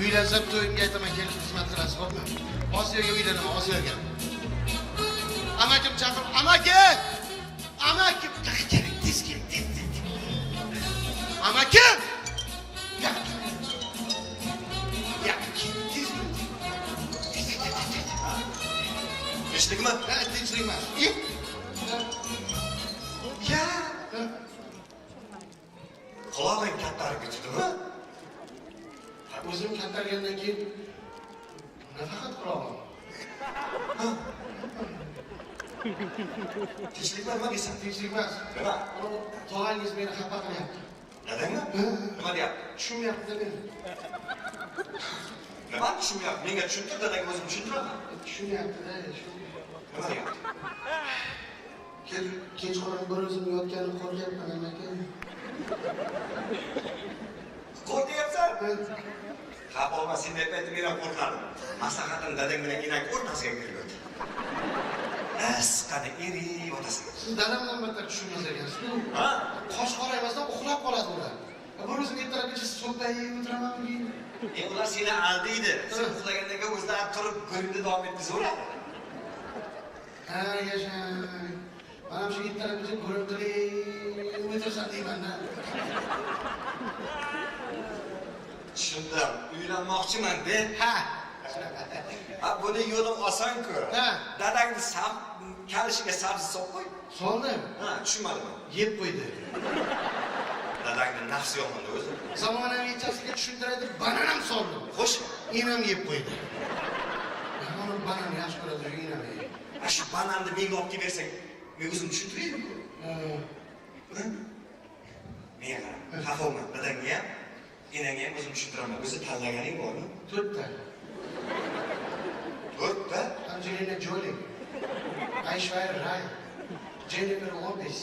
Uylansam to'yimga aytaman, kelib xizmat qilasiz, xo'pmi? Osiyoga uylanaman, Osiyoga. Amakim chaqir, amaki! Amakim, keling, tez keling, tez, tez. Amakim! Ya, ya, tez, tez, tez, tez, tez. Tinchlikmi? Ha, tinchlik emas. Ya. Qulog'ing kattarib ketdimi? O'zim kattargandan keyin nafaqat qulog'im. Tinchlikmi, nima deysan? Tinchlik emas. Nima? Tog'angiz meni xafa qilyapti. Dadangmi? Nima deyapti? Tushunmayapti meni. Nima tushunmayapti? Menga tushuntir, dadangga o'zim tushuntiraman. Tushunyapti-da. Nima deyapti? Kechqurun bir o'zim yotganib qo'rqyapman, amaki. Qo'rqyapsan? Xafa bo'lma, sen deb aytib men ham qo'rqardim. Maslahatim dadang bilan enang o'rtasiga kirib yot. Isqada erib yotasan. Siz dadamdan battar tushunmas ekansiz-ku. Ha? Qosh qoraymasdan uxlab qoladi ular. Bir o'zim ertalabgacha so'ppayib o'tiraman keyin. Ular seni aldaydi. Sen uxlagandan keyin o'zlari turib gurungni davom etkazaveradi. Ha, yashang. Mana shu ertalabgacha gurung qilib o'tirsam deyman-da. Tushundim. Uylanmoqchiman de. Ha. Ha, buni yo'lim oson-ku. Ha. Dadangni kalishiga sabzi solib qo'y. Soldim. Ha, tushunmadim. Yeb qo'ydi. Dadangni nafsi yomonda o'zi. Zamonaviychasiga tushuntiradi, banan ham soldim. Xo'sh, Enam yeb qo'ydi. Uni banan yaxshi ko'radi, enam yeydi. Shu bananni menga olib kelib bersang, men o'zim tushuntiraymi-ku. Menga qara, xafa bo'lma, dadangga ham, enangga ham o'zim tushuntiraman. O'zi tanlaganing bormi? 4 ta. 4 ta? Angelina Jolie, Aishwarya Rai, Jennifer Lopez,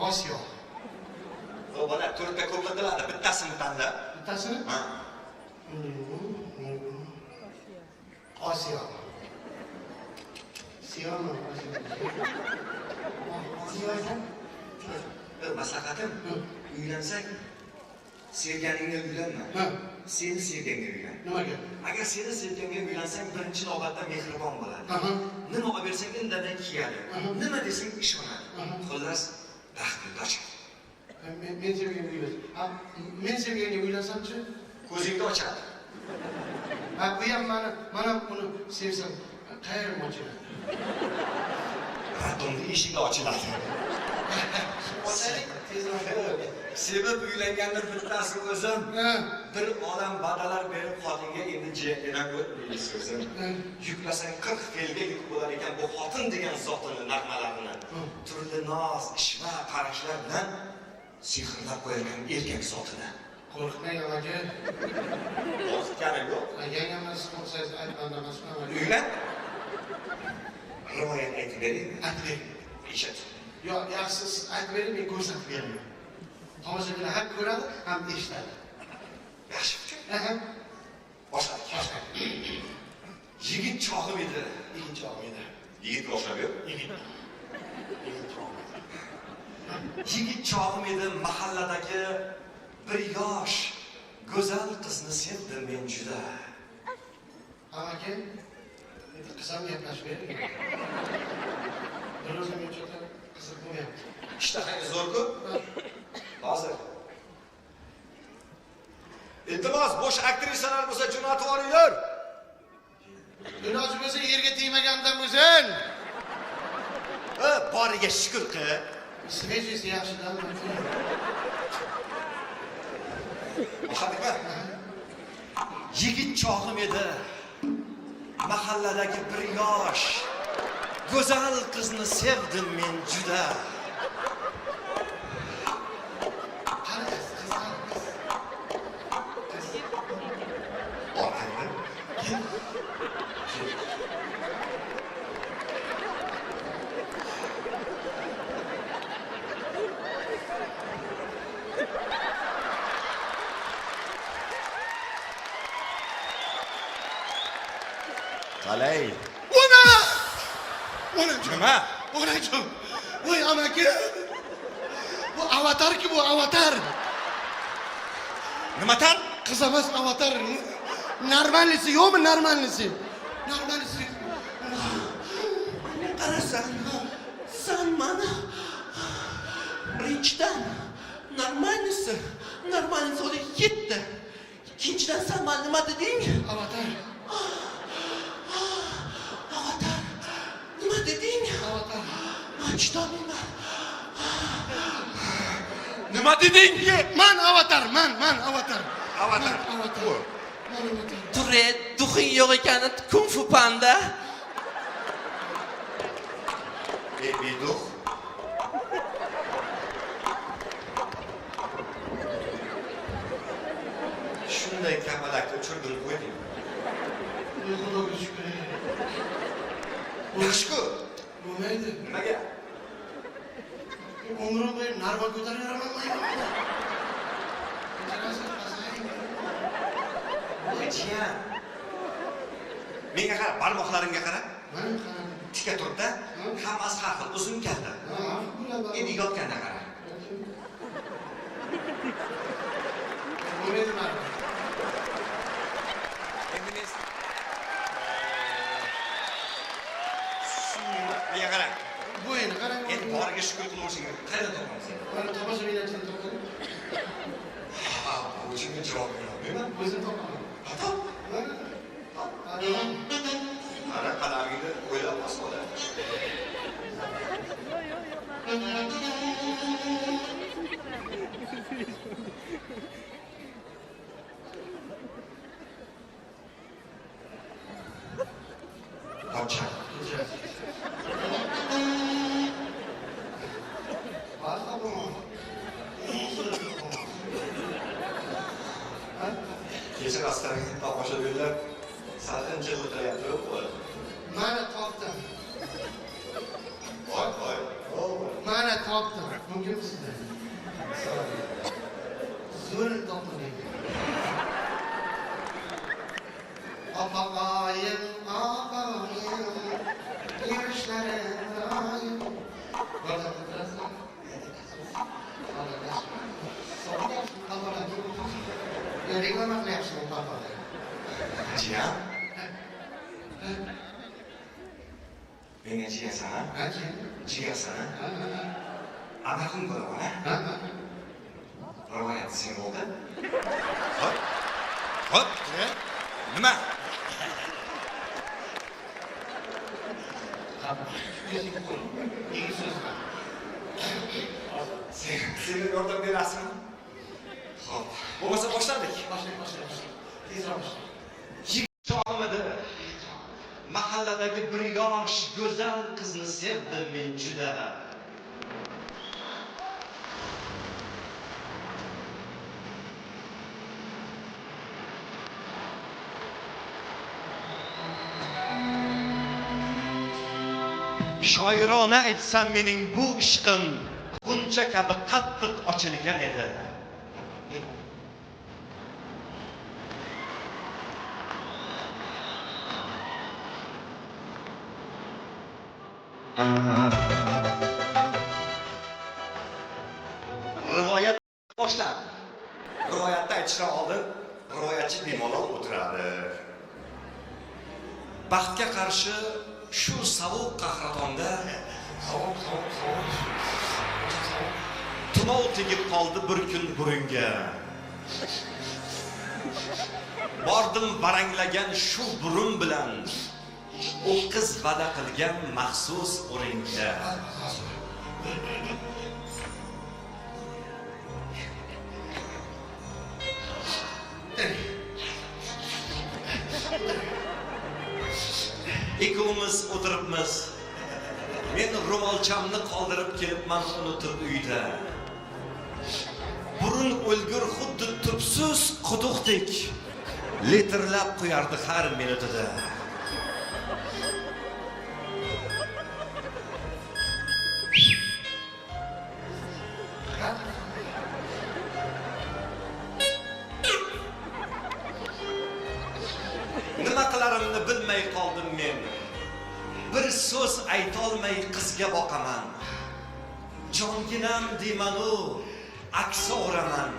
Osiyo. O bola 4 ta ko'p qiladi, bittasini tanla. Bittasini? Ha. Osiyo. Siyomi? Osiyo. Osiyo. Bir maslahatim, uylansang sevganingga uylanma. Seni sevganga uylan. Nimaga? Agar seni sevganga uylansang, birinchi navbatda mehribon bo'ladi. Nima olib bersang indamay kiyadi. Nima desang ishonadi. Xullas, baxtni ochadi. Men sevganga uylansam. Ha, men sevganga uylansamchi? Ko'zingni ochadi. Ha, bu ham mani, men ham uni sevsam, qayerim ochiladi? Raddomni eshigi ochiladi. Ochaylik, tezroq. Sevib uylanganlar bittasi o'zim. Bir odam va'dalar berib xotinga endi jiyanam o'tmaydi so'zim. Yuklasang 40 fe'lga yuk bo'lar ekan bu xotin degan zotini nag'malarini. Turli noz, ishva, qarashlar bilan sehrlab qo'yar ekan erkak zotini. Qo'rqmang amaki. Qo'rqitganim yo'q. Yangam siz qo'rqsangiz aytmam emasmi? Uylan. Rivoyat aytib beraymi? Aytib bering. Eshit. Yo'q, yaxshisi siz aytib bering, men ko'rsatib beraman. Tomoshabinlar ham ko'radi, ham eshitadi. Yaxshi fikr. Boshladik. Boshladik. Yigit chog'im edi. Yigit chog'im edi. Yigit boshlab yo'q. Yigit. Yigit chog'im edi. Yigit chog'im edi, mahalladagi bir yosh go'zal qizni sevdim men juda. Amaki, endi qiz ham gaplashib bering. Bir o'zim uchun qiziq bo'lmayapti. Ishtahangiz zo'r-ku. Hozir. Iltimos, bo'sh aktrisalar bo'lsa jo'natib yuboringlar. Iloji bo'lsa yerga tegmagandan bo'lsin. Ha, boriga shukr qil. Svejisi yaxshidan. Boshladikmi? Yigit chog'im edi. Mahalladagi bir yosh go'zal qizni sevdim men juda. Qani qiz, qiz, qani qiz. Qiz. Orqangda. Kel. Kel. Qalay? Ona! Onajon. Nima? Onajon. Voy amaki. Bu avatar-ku, bu avatar. Nimatar? Qiz emas, avatar. Нормальный si yo'qmi, нормальный si? Нормальный si. Qarasan, san mani birinchidan нормальный si, нормальный si o'zi yetti. Ikkinchidan san mani nima deding? Avatar. Avatar. Nima deding? Avatar. Man chidolmayman. Nima deding? Man avatar, man avatar. Avatar. Man avatar. Man avatar. Ture, дух ing yo'q ekani Kung Fu Panda. Ey beduh. Shunday kapalakni uchirdim qo'yding. Ey, Xudoga shukr. Yaxshi-ku. Bo'lmaydi. Nimaga? Umrim bo'yi narva ko'taraveraman man. Kechirasiz, pasaying. Voy jiyan. Menga qara, barmoqlarimga qara. Mana qaradim. Tika turibdi. Hammasi har xil, uzun kalta. Ha, bular. Endi yotganda qara. Bo'lmaydi narva. Endi men menga qara. Bu endi qarang. Endi boriga shukur qilishing kerak. Qayerdan topamiz endi? Mana tomoshabinlardan topadi. Ha, o'zimga javob bera olmayman. O'zim topaman. Top. Mana. Top. Mana. Mana qalamingni o'ylab bosib oladi. Topcha. Kechirasiz. Bor topaman. Kecha rastoranga tomoshabinlar salqin jilliqlayapti qo'li. Mana topdim. Voy voy. Mana topdim. Mumkinmi sizda? Zo'r topdim lekin. Opog'oyim, opog'oyim, yurishlarim doim. Bir topib turasizmi? Reklama qilyapsiz papa. Jiyan. Menga jiyansan, ha? Ha, jiyan. Jiyansan, ha? Ha, ha, Amakim bo'laman, ha? ha, ha. Rivoyat sen bo'ldi. Hop. Hop. Nima? Yigit so'z bor. Sen sen yordam berasizmi? Xo'p. Bo'lmasa boshladik. Boshlang, boshlang, boshlang. Tezroq boshlang. Chog'imidi mahalladagi bir yosh go'zal qizni sevdim men juda. Shoirona aytsam mening bu ishqim g'uncha kabi qattiq ochilgan edi. Rivoyat boshlandi. Rivoyatni aytishdan oldin rivoyatchi bemalol o'tiradi. Baxtga qarshi shu sovuq qahratonda Sovuq, sovuq, sovuq. Sovuq. Tumov tegib qoldi bir kun burunga. Bordim varanglagan shu burun bilan u qiz va'da qilgan maxsus o'ringa. Ikkovimiz o'tiribmiz. Men ro'molchamni qoldirib kelibman unutib uyda. Burun o'lgur xuddi tubsiz quduqdek litrlab quyardi har minutida. Nima qilarimni bilmay qoldim men. Bir so'z aytolmay qizga boqaman. Jonginam deymanu aksa uraman.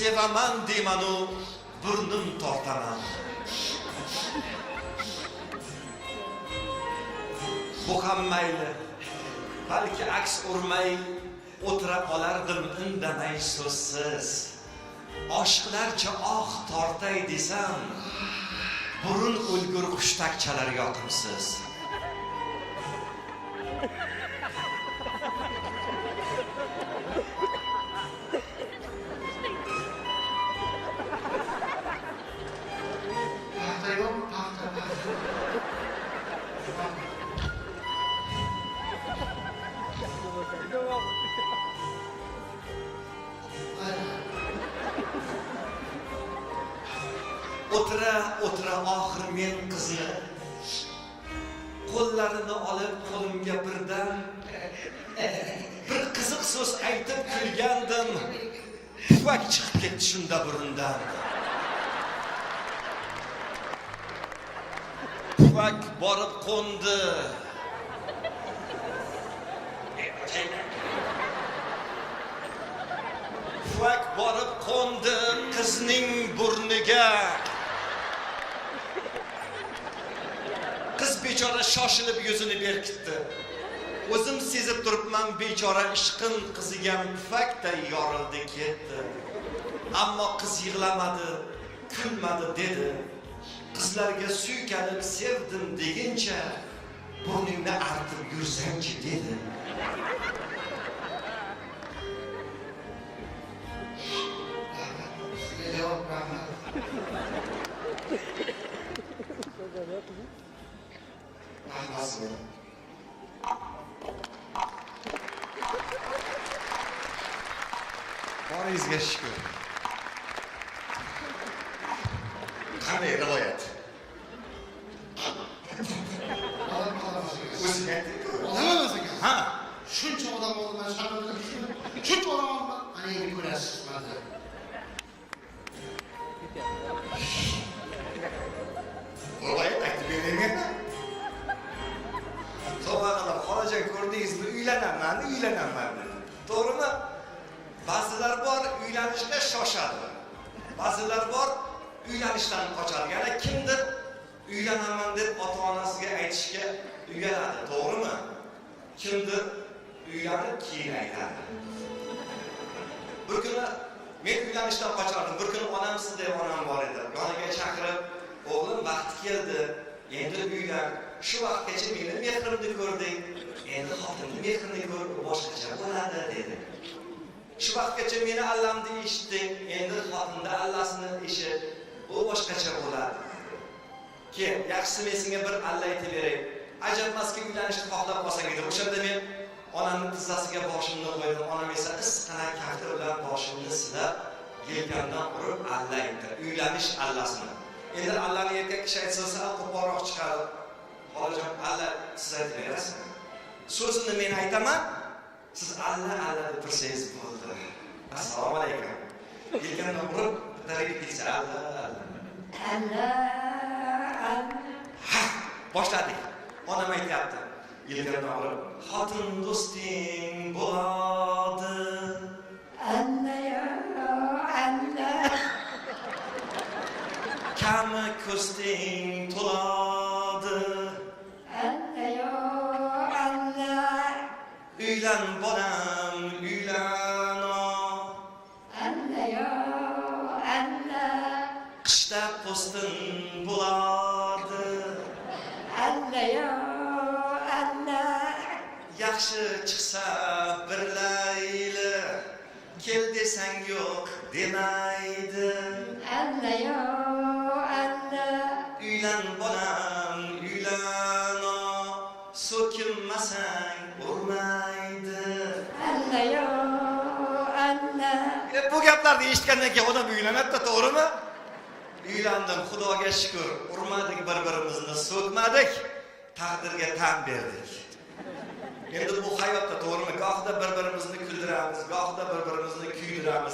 Sevaman deymanu burnim tortaman. Bu ham mayli, balki aks urmay o'tira olardim indamay so'zsiz. Oshiqlarcha oh tortay desam, burun o'lgur hushtakchalar yoqimsiz. Paxta yo'q, paxta, paxta. O'tira o'tira oxir men qizni qo'llarini olib qo'limga birdan bir qiziq so'z aytib kulgandim. Pufak chiqib ketdi shunda burundan. Pufak borib qo'ndi. Pufak borib qo'ndi qizning burniga. Qiz bechora shoshilib yuzini berkitdi. O'zim sezib turibman, bechora ishqim qizigan pufakday yorildi ketdi. Ammo qiz yig'lamadi, kulmadi dedi. Qizlarga suykalib sevdim deguncha burningni artib yursangchi dedi. Sizga javob rahmat. Rahmat. Boringizga shukur. Qanday rivoyat? Odam qolamas ekan. O'zing aytding-ku. Odam emas ekan. Ha. Shuncha odam oldi, man sharmanda. Shuncha odam oldi, mana endi ko'rasiz mana. Rivoyat aytib bering. Tavba qilib, xolajon ko'rdingizmi, uylanaman, uylanaman dedi. To'g'rimi? Ba'zilar bor uylanishga shoshadi. Ba'zilar bor uylanishdan qochadi. Yana kimdir uylanaman deb ota-onasiga aytishga uyaladi, to'g'rimi? Kimdir uylanib keyin aytadi. Bir kuni men uylanishdan qochardim. Bir kuni onam sizday onam bor edi. Yoniga chaqirib, o'g'lim vaqti keldi, endi uylan. Shu vaqtgacha meni mehrimni ko'rding, endi xotinni mehrini ko'r, boshqacha bo'ladi dedi. Shu vaqtgacha meni allamni eshitding, endi xotinni allasini eshit, u boshqacha bo'ladi. Kel, yaxshisi men senga bir alla aytib beray. Ajabmaski uylanishni xohlab qolsang edi. O'shanda men onamning tizzasiga boshimni qo'ydim. Onam esa issiqqina kafti bilan boshimni silab, yelkamdan urib alla aytdi. Uylanish allasini. Endi allani erkak kishi aytsa sal qo'polroq chiqadi. Xolajon, alla siz aytib berasizmi? So'zini men aytaman, siz alla alla deb tursangiz bo'ldi. Assalomu alaykum. Yelkamdan urib, bittariga ketsa alla alla. Alla, alla. Ha, boshladik. Onam aytyapti. Yelkamdan urib, xotin do'sting bo'ladi. Alla ya, alla. Kami ko'sting to'ladi. Alla ya, alla. Uylan bolam, uylan. Alla ya, alla. Qishda po'stin bo'ladi. Alla ya, alla. Yaxshi chiqsa bir layli, kel desang yo'q demaydi. Alla ya, alla. Uylan bolam, uylan, so'kinmasang urmaydi. Alla ya, alla. Bu gaplarni eshitgandan keyin odam uylanadi-da, to'g'rimi? Uylandim, Xudoga shukur. Urmadik bir-birimizni, so'kmadik, taqdirga tan berdik. Endi bu hayotda, to'g'rimi? Gohida bir-birimizni kuldiramiz, gohida bir-birimizni kuydiramiz.